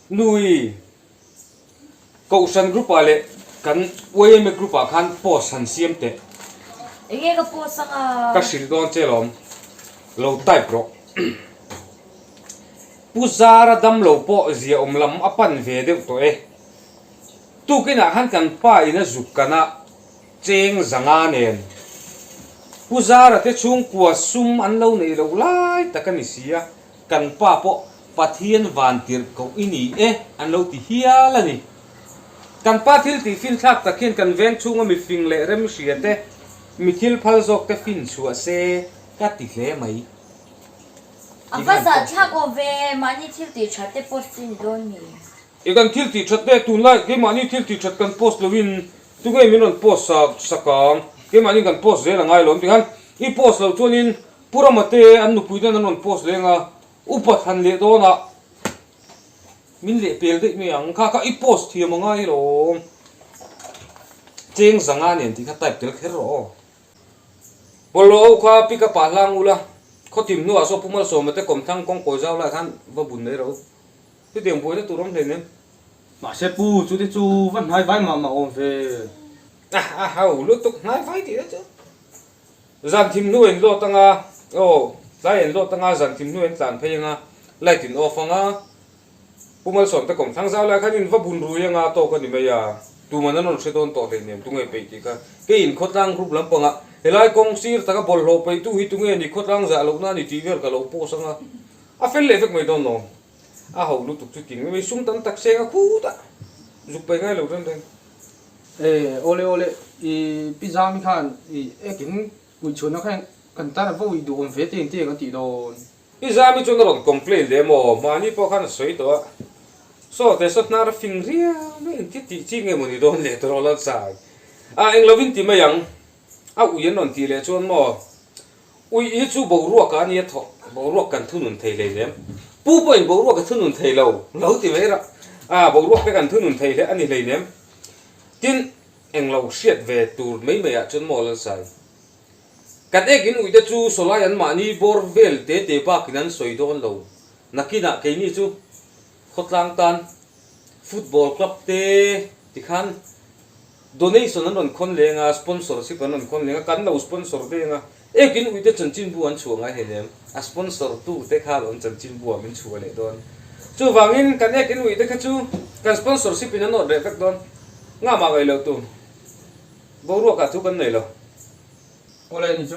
Nui, Kohhran group ah leh kan yma group ah khan post han siam teh. Enge ka post anga? Ka hrilh dawn che lawm, lo type rawh. Pu Zara damlo pawh ziaawm lam a pan ve deuh tawh e. Tukinah khan kan pa in a zuk kan a cheng zanga nen. Pu Zara te chhungkua sum an lo neih loh lai tak a ni si a. Kan pa pawh Pathian van tirh koh i ni e an lo ti hial a ni. Kan pa thil tih fin thlak tak hian kan veng chhunga mi fing leh remhria te, mi thil phal zawk te fin chhuah se ka ti hle mai. A va zah thlak aw ve, mahni thil tih that te post chu i ni dawn mi? I kan thil tih that te tunlai keimahni thil tih that kan post loin tunge min rawn post sak sak ang, keimahni kan post zel a ngai lo an ti khan i post loh chuanin Pu Rama te an nupui ten an rawn post leng a, upa thlan leh dawnah min leh pel daih mai ang, kha kha i post thiam a ngai alawm, cheng zanga nen tih kha type tel kher rawh aw. Bawlhhlawh ho kha pick up ah hlang ula, khawtim hnuah saw Pu Malsawma te kawmthlang kawngkawi zau lai khan va bun mai rawh u, chutiang buaina tur awm hleinem. Mahse Pu chu te chu va hnai vai mah mah awm ve. A a ho lutuk hnai vai tih te chu. Zan thim hnu in lawt anga, aw, tlai in lawt anga zan thim hnu in tlan phei anga, light in off anga, Pu Malsawm te kawm thlang zau lai khan in va bun rui anga tawk a ni mai a, tuman an rawn hre dawn tawh hleinem tunge peih tih kha. Kei in khawtlang group lampangah helai kawng sir taka bawlhhlawh peihtu hi tunge ni khawtlang zah lohna a ni tih vel ka lo post anga, a fel leh vek mai dawn lo. A ho lutuk chu ting mai sum tam tak seng a khutah zuk peih ngai lo reng reng. E, awle awle, i Pi Zami khan i ekin uichhuahna kha kan tan a va ui duh awm ve te engtin nge kan tih dawn? Pi Zami chuan a rawn complain leh maw? Mahni pawh khan a sawi tawh a, saw teh saw hnar a fing riau mai engtia tih chi nge maw ni dawn leh tawh rawh Lalsai. A, eng lovin ti mai ang, a ui an rawn tih leh chuan maw? Ui hi chu boruak ah a nia thawh, boruak kan thunun thei hleinem. Pu pawhin boruak a thunun thei lo, lo ti mai rah. A, boruak te kan thunun thei hle a ni hleinem. Tin, englo hriat ve tur mai mai ah chuan maw Lalsai? Kan ek in ui te chu sawlai an mahni bawr vel te te bakin an sawi dawn lo. Nakinah keini chu khawtlang tan football club te tikhan Donation an rawn khawn leng a, sponsorship an rawn khawn leng a, kan lo sponsor deng a, ekin uite chanchinbu an chhuah ngai hleinem, a sponsor tu te kha alawm chanchinbu ah min chhuah leh dawn. Chuvangin kan ekin uite kha chu kan sponsorship in a nawt reh vek dawn, ngah mah ngaih loh tur boruak ah thu kan nei lo. Awle ni chu.